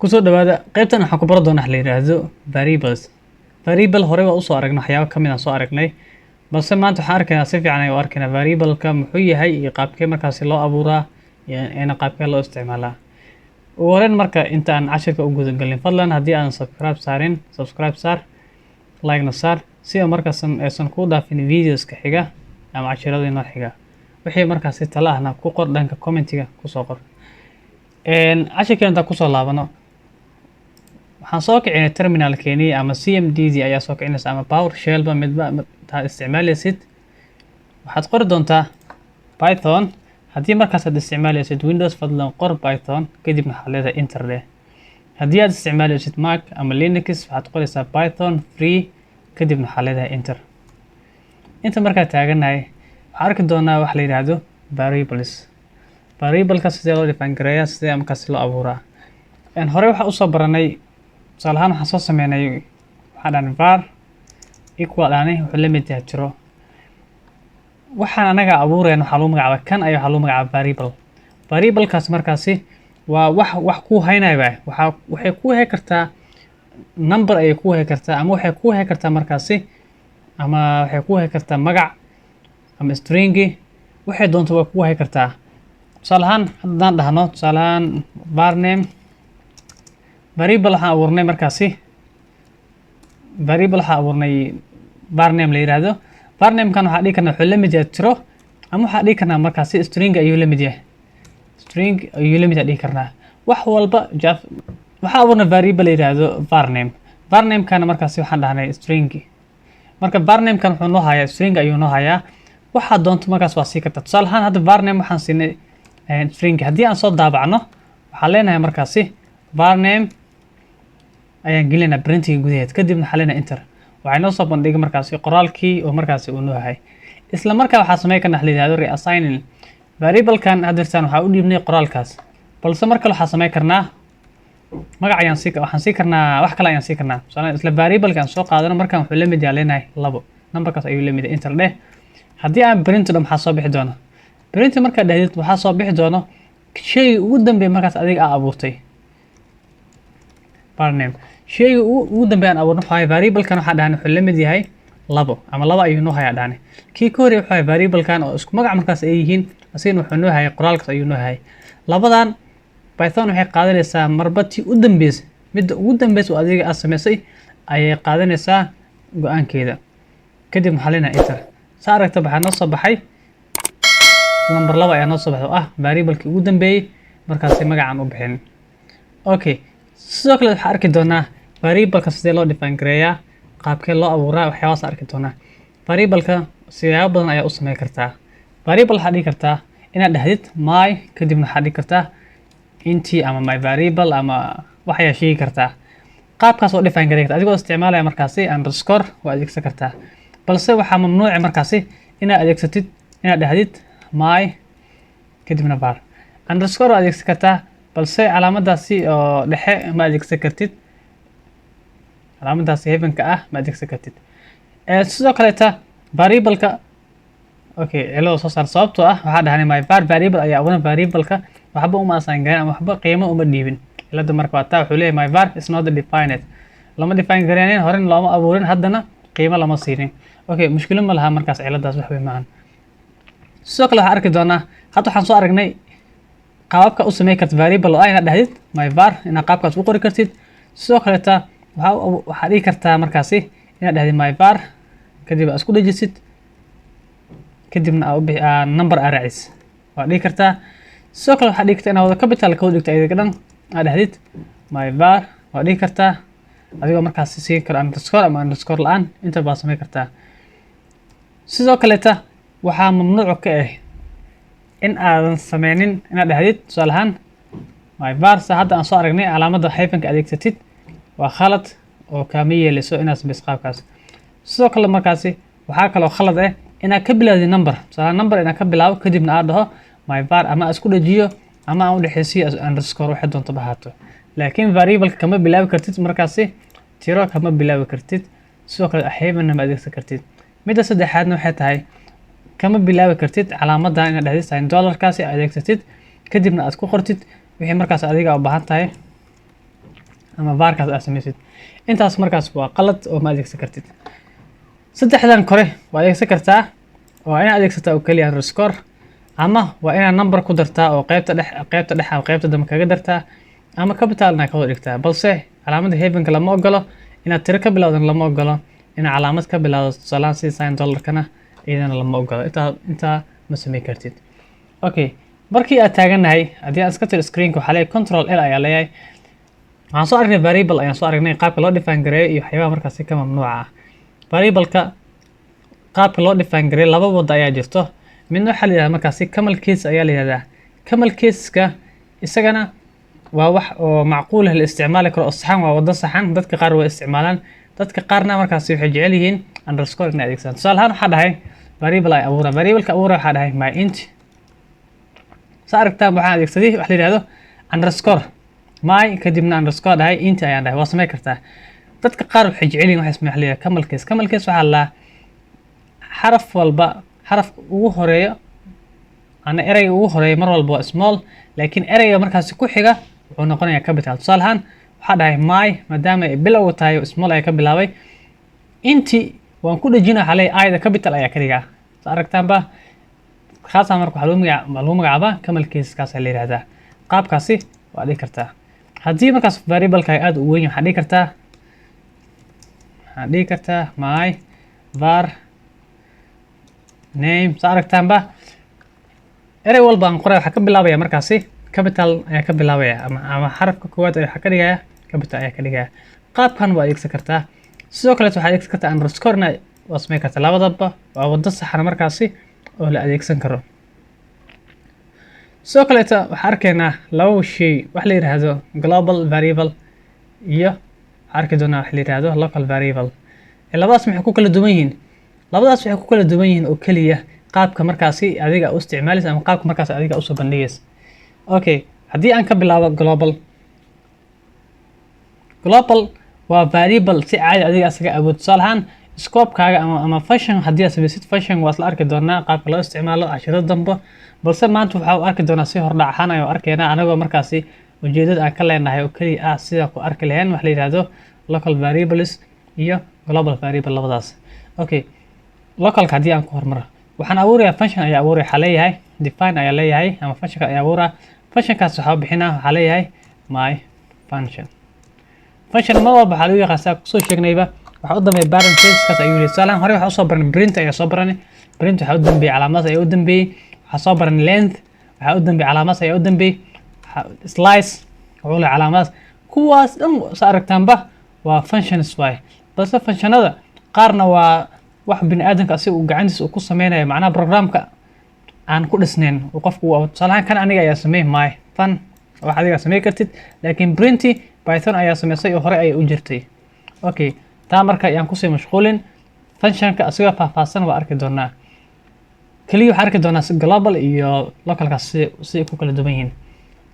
Kusoo dhawaada qaybtan. Waxaan ku baran doonaa wax la yidhaahdo variables. Variable horey waa usoo aragnay, waxyaabo ka mid aan soo aragnay, balse maanta waxaan arkaynaa si fiican ay u arkaynaa variableka muxuu yahay iyo qaabkee markaasi loo abuuraa iyo qaabkee loo isticmaalaa. Ugu horeyn marka, inta aan cashirka u guda galin, fadlan haddii aadan subscribe saarin, subscribe saar, like-na saar, si markaas aysan kuu dhaafin videoska xiga ama cashirada inoo xiga. Wixii markaasi tala ahna ku qor dhanka commentiga, kusoo qor. Cashirkeena intaan kusoo laabano, waxaan soo kicinay terminalkeenii ama CMD d ayaa soo kicinaysa ama PowerShellba, midba intaad isticmaalaysid. Waxaad qori doontaa Python. Haddii markaas aad isticmaalaysid Windows, fadlan qor Python, kadibna waxaad leedahay enter leh. Haddii aad isticmaalaysid Mac ama Linux, waxaad qoraysaa Python 3, kadibna waxaad leedahay enter. Inta markaa taaganahay, waxaan arki doonaa wax la yidhaahdo variables. Variableka sidee loo define gareeyaa, sidee markaasi loo abuuraa? Horey waxaa usoo baranay, tusaale ahaan, waxaan soo sameynay, waxaan dhahnay var equal dhahnay, wuxuu la mid yahay tiro. Waxaan anaga abuurayn waxaa lagu magacaaba kan ayaa waxaa lagu magacaaba variable. Variablekaas markaasi waa wax kuu haynaya. Ba waxay kuu hay kartaa number ayay kuu hay kartaa, ama waxay kuu hay kartaa markaasi, ama waxay kuu hay kartaa magac ama stringi, waxay doonto waa kuu hay kartaa. Tusaale ahaan, haddaan dhahno, tusaale ahaan, var name, variable waxaan abuurnay markaasi, variable waxaan abuurnay var name la yiraahdo. Var namekan waxaa dhihi karnaa wuxuu la mid yahay tiro, ama waxaa dhihi karnaa markaasi string ayuu la mid yahay, string ayuu la mid yahay dhihi karnaa. Wax walba waxaa abuurnay variable la yiraahdo var name. Var namekana markaasi waxaan dhahnay string. Marka var namekan wuxuu noo hayaa string ayuu noo hayaa. Waxaa doonto markaas waa sii kartaa. Tusaale ahaan, hadda var name waxaan siinay string. Haddii aan soo daabacno, waxaan leenahay markaasi var name ayaan gelinaynaa printiga gudaheed, kadibna waxaan leenahay enter. Waxay noo soo bandhigay markaasi qoraalkii oo markaasi uu noo yahay. Isla markaa waxaa sameyn karna wax la yihahdo reassigning variablekan. Haddeertaan waxaa u dhiibnay qoraalkaas, balse mar kale waxaa sameyn karnaa magac ayaan sii, waxaan sii karnaa wax kale ayaan sii karnaa. Tusaale, isla variableka aan soo qaadano, markaan wuxuu la mid yahay leenahay 2, numberkaas ayuu la mid yahay. Enter dheh. Haddii aan print dho, maxaa soo bixi doona? Print markaad dhahdid, waxaa soo bixi doono shayga ugu dambeeya markaas adiga aa abuurtay, var name. Shayga ugu dambeeya aan abuurno waxaa variablekan waxaa dhahnay wuxuu la mid yahay 2 ama 2 ayuu noo hayaa dhahnay. Kii ka horreeyay wuxuu yahay variablekan oo isku magac markaas ay yihiin, asigana wuxuu noo hayay qoraalkaas ayuu noo hayay. Labadan Python waxay qaadanaysaa marba tii u dambeysay, midda ugu dambeysa oo adiga aad samaysay ayay qaadanaysaa go-aankeeda. Kadib waxaa leenahay enter. Saa aragta, waxaa noo soo baxay number 2 ayaa noo soo baxay oo ah variablekii ugu dambeeyey markaasi magacaan u bixin. Okay, sidoo kale waxaa arki doonaa variableka sidee loo define gareeyaa, qaabkee loo abuuraa, waxyaabahaas arki doonaa. Variableka siyaabo badan ayaa u sameyn kartaa. Variable waxaa dhihi kartaa inaad dhahdid my, kadibna waxaad dhihi kartaa int ama my variable ama wax ayaa sheegi kartaa. Qaabkaas oo define gareey karta adigoo isticmaalaya markaasi underscore waa adeegsan kartaa, balse waxaa mamnuuci markaasi inaad adeegsatid inaad dhahdid my kadibna var. Underscore waa adeegsan kartaa, balse calaamadaasi oo dhexe ma adeegsan kartid, calaamadaasi hyphenka ah ma adeegsan kartid. Sidoo kaleeta variableka, okay, cilada soo saar, sababtoo ah waxaa dhahnay my var variable ayaa abuuran, variableka waxba uma assign garin ama waxba qiimo uma dhiibin. Cilada marka waa taa. Wuxuu leeyahay "my var is not defined". Lama define gareynin, horena looma abuurin, haddana qiimo lama siinin. Okay, mushkilo ma laha markaas, ciladaas wax wey maahan. Sidoo kale waxaan arki doonaa, hadda waxaan soo aragnay qaababka u samey karta variable oo ah inaad dhahdid my var, inaad qaabkaas u qori kartid. Sidoo kaleeta waxaa dhihi kartaa markaasi inaad dhahdid my var, kadib aad isku dhejisid, kadibna aa u bixi aa number aa raacis, waa dhihi kartaa. Sidoo kale waxaa dhihi kartaa inaad wada capital ka wada dhigto ayaga dhan, aad dhahdid my var, waa dhihi kartaa, adigoo markaasi siin karo underscore ama underscore la-aan, inta baa samey kartaa. Sidoo kaleeta waxaa mamnuuc ka ah in aadan sameynin inaad dhahdid, tusaale ahaan, my var sa hadda aan soo aragnay, calaamadda hyphenka adeegsatid waa khalad oo kaama yeeleyso inaad sameyso qaabkaas. Sidoo kale markaasi waxaa kaloo khalad ah inaad ka bilaawdid number, tusaale number inaad ka bilaabo, kadibna aad dhaho my var, ama aan isku dhajiyo ama aan udhexeysiyo underscore, waxay doonto ba ahaato, laakiin variableka kama bilaabi kartid markaasi tiro, kama bilaabi kartid. Sidoo kale hyphenna ma adeegsan kartid. Midda saddexaadna waxay tahay kama bilaabi kartid calaamadan inaad dhahdid sign dollarkaasi adeegsatid, kadibna aad ku qortid wixii markaas adiga u baahan tahay. Ama varkaas aad samaysid. Intaas markaas waa qalad oo ma adeegsan kartid. Saddexdan kore waa adeegsan kartaa. Waa inaad adeegsataa oo keliya underscore, ama waa inaad number ku dartaa oo qaybta dhex ama qaybta dambe kaga dartaa, ama capital inaad ka wada dhigtaa. Balse calaamadda hyphenka lama ogolo, inaad tiro ka bilowdan lama ogolo, inaad calaamad ka bilowdo, tusaalahaan sida sign dollarkana, iyadana lama ogolo. Intaa ma samayn kartid. Okay, markii aad taagannahay, haddii aan iska tiro screenka, waxaa leeyahay Control L ayaa leeyahay. Waxaan soo aragnay variable ayaan soo aragnay, qaabka loo define gareeyo iyo waxyaabaha markaasi ka mamnuuca ah. Variableka qaabka loo define gareeyo laba wado ayaa jirto. Midna waxaa la yihahdaa markaasi camel case ayaa la yihahdaa. Camel caseka isagana waa wax oo macquul ah, la isticmaali karo oo saxan, waa wado saxan. Dadka qaar way isticmaalaan, dadka qaarna markaasi waxay jecel yihiin underscore inay adeegsadaan. Tusaale ahaan, waxaa dhahay variable ay abuura, variableka abuura waxaa dhahay my int. Sa aragtaan, waxaan adeegsaday wax la yihahdo underscore, my, kadibna underscore dhahay, int ayaan dhahay. Waa samey kartaa. Dadka qaar waxay jecel yihiin waxay sameeyaan wax la yihahdo camel case. Camel case waxaa la xaraf walba, xarafka ugu horeeyo ana ereyga ugu horeeya mar walba waa small, laakiin ereyga markaasi ku xiga wuxuu noqonayaa capital. Tusaale ahaan, waxaa dhahay my, maadaama ay bilowga tahay small ayaa ka bilaabay, inti waan ku dhejina, waxaa leeyahay ida capital ayaa ka dhigaa. Sa aragtaanba, kaasaa marka waxaa lagu magacaabaa camel case, kaasaa la yihahdaa. Qaabkaasi waa dhigi kartaa. Haddii markaas variableka aad u weyn yahay, waxaan dhihi kartaa my var name. Sa aragtaanba, erey walba aan qoray waxaa ka bilaabaya markaasi capital ayaa ka bilaabaya, ama xarafka koowaad ayaa waxaa ka dhigaya capital ayaa ka dhigaya. Qaabkan waa adeegsan kartaa. Sidoo kaleet waxaad adeegsan kartaa underscorena, waa samayn kartaa. Labadaba waa wado saxan markaasi oo la adeegsan karo. Sidoo kaleeta waxaan arkaynaa laba shay, wax la yidhaahdo global variable iyo waxaan arki doonaa wax la yidhaahdo local variable. Labadaas maxay ku kala duwan yihiin? Labadaas waxay ku kala duwan yihiin oo keliya qaabka markaasi adiga u isticmaalaysa ama qaabka markaasi adiga usoo bandhigaysa. Okay, haddii aan ka bilaabo global. Global waa variable si caadi adiga asaga awood. Tusaale ahaan, scopekaaga ama function haddii aad samaysid function, waa isla arki doonaa qaabka loo isticmaalo cashiro dambe. Balse maanta waxaa u arki doonaa si hordhac ahaan ayuu arkaynaa, anagoo markaasi ujeedada aan ka leenahay oo keliya ah sida ku arki lahayn wax la yidhaahdo local variables iyo global variable, labadaas. Okay, localka haddii aan ku hormaro, waxaan abuurayaa function ayaa abuuraya. Waxaa leeyahay define ayaa leeyahay, ama functionka ayaa abuuraa. Functionkaas waxaa bixinaa, waxaa leeyahay my function. Function mar walba waxaa lagu yaqaan, saa kusoo sheegnayba, waxaa u dambeeya parentheseskaas ayuu leeyahay. Tusaalahan hore waxaa usoo baranay print ayaa soo baranay. Print waxaa u dambeeyay calaamadaas ayaa u dambeeyey. Waxaa soo baranay length, waxaa u dambeeyay calaamadaas ayaa u dambeeyey. Slice wuxuu leeyahay calaamadaas. Kuwaas dhan, sa aragtaanba, waa functions waay. Balse functionada qaarna waa wax bini aadamka asiga uu gacantiisa uu ku sameynayo, macnaha programka aan ku dhisnayn uu qofku uu. Tusaalahaan, kan aniga ayaa sameey, my fun, wax adiga samey kartid, laakiin printy Python ayaa sameysay oo hore ayay u jirtay. Okay, taa marka ayaan kusii mashquulin. Functionka asigoo faahfaahsan waa arki doonaa. Keliya waxaan arki doonaa si global iyo localkaas si ku kala duwan yihiin.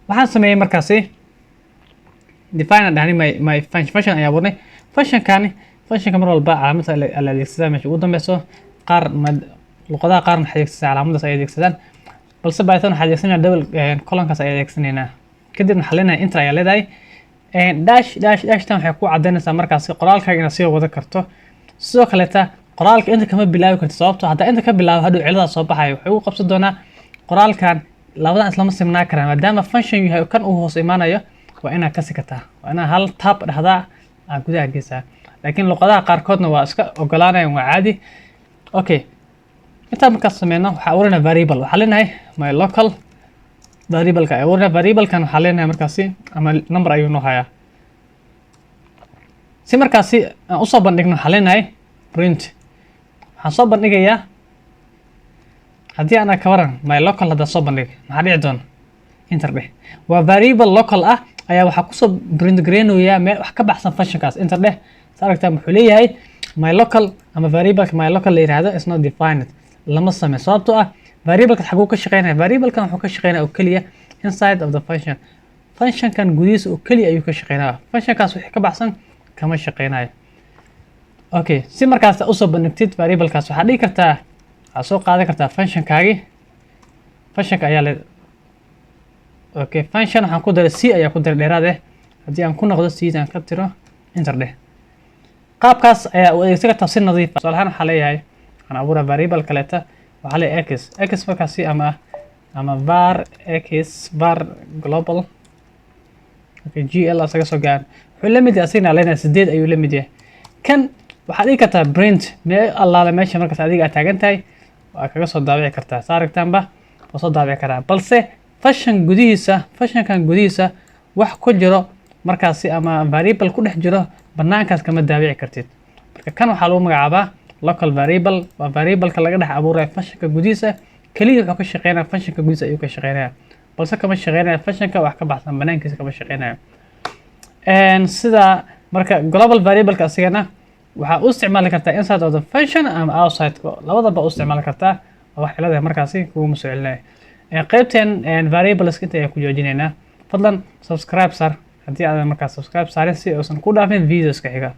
Waxaan sameeyey markaasi define aan dhahnay my function. Function ayaa abuurnay. Functionkani, functionka mar walba calaamada la adeegsadaa meesha ugu dambeyso. Qaar luqadaha qaarna waxay adeegsadaan calaamadaas ay adeegsadaan, balse Python waxaa adeegsanaya double colonkaas ayaa adeegsanaynaa. Kadibna waxaa leenahay enter ayaa leedahay. Dash dash dashtan waxay ku cadaynaysaa markaasi qoraalkaaga inaad sii wada karto. Sidoo kaleeta qoraalka inta kama bilaabi karto, sababtoo haddaa inta ka bilaabo, hadhow ciladaas soo baxayo waxay ugu qabsan doonaa qoraalkan. Labadan islama simnaa karaan, maadaama function yahay kan uu hoos imaanayo. Waa inaad ka sikataa, waa inaad hal tab dhahdaa, aad gudaha geysaa. Laakiin luqadaha qaarkoodna waa iska ogolaanayaan, waa caadi. Okay, intaan markaas sameyno, waxaa abuuranaa variable. Waxaa leenahay my local variableka ay abuuranaa. Variablekan waxaa leenahay markaasi ama number ayuu noo hayaa. Si markaasi aan usoo bandhigno, waxaa leenahay print. Waxaan soo bandhigayaa, haddii aan ka waran my local haddaan soo bandhig, maxaa dhici doona? Enter dheh. Waa variable local ah ayaa waxaa kusoo print gareynayaa meel wax ka baxsan functionkaas. Enter dheh. Sa aragtaa, wuxuu leeyahay my local ama variableka my local la yiraahdo is not defined, lama sameyn. Sababtoo ah variableka xaguu ka shaqeynaya? Variablekan wuxuu ka shaqeynaya oo keliya inside of the function. Functionkan gudihiisa oo keliya ayuu ka shaqeynaya. Functionkaas wixii ka baxsan kama shaqeynayo. Okay, si markaas usoo bandhigtid variablekaas, waxaad dhigi kartaa, waxaad soo qaadan kartaa functionkaagi. Functionka ayaa le. Okay, function waxaan ku daray c ayaa ku daray dheeraad eh. Haddii aan ku noqdo, siid aan ka tiro, enter dheh. Qaabkaas ayaa u adeegsan kartaa si nadiif ah. Tusaale ahaan, waxaa leeyahay, waxaan abuuraa variable kaleeta. Waxaa leeyahay x, x markaasi ama var x, var global, okay, gl asaga soo gaan. Wuxuu la mid yahay asigna leenahay 8 ayuu la mid yahay. Kan waxaad dhigi kartaa print meel allaale meesha markaas adiga aad taagan tahay, waa kaga soo daabici kartaa. Saa aragtaanba, waa soo daabici karaa, balse function gudihiisa, functionkan gudihiisa wax ku jiro markaasi ama variable ku dhex jiro, banaankaas kama daabici kartid. Marka kan waxaa lagu magacaabaa local variable. Waa variableka laga dhex abuuraya functionka gudihiisa. Keliya wuxuu ka shaqeynaya functionka gudihiisa ayuu ka shaqeynaya, balse kama shaqeynaya functionka wax ka baxsan, banaankiisa kama shaqeynayo. Sida marka global variableka asigana waxaa u isticmaali kartaa inside of the function ama outside, labadaba u isticmaali kartaa. Waa wax cilada markaasi kuguma soo celinaya. Qaybteen variables inta ayaan ku joojinaynaa. Fadlan subscribe sar haddii aadan markaas subscribe saarin, si uusan ku dhaafin videoska xiga.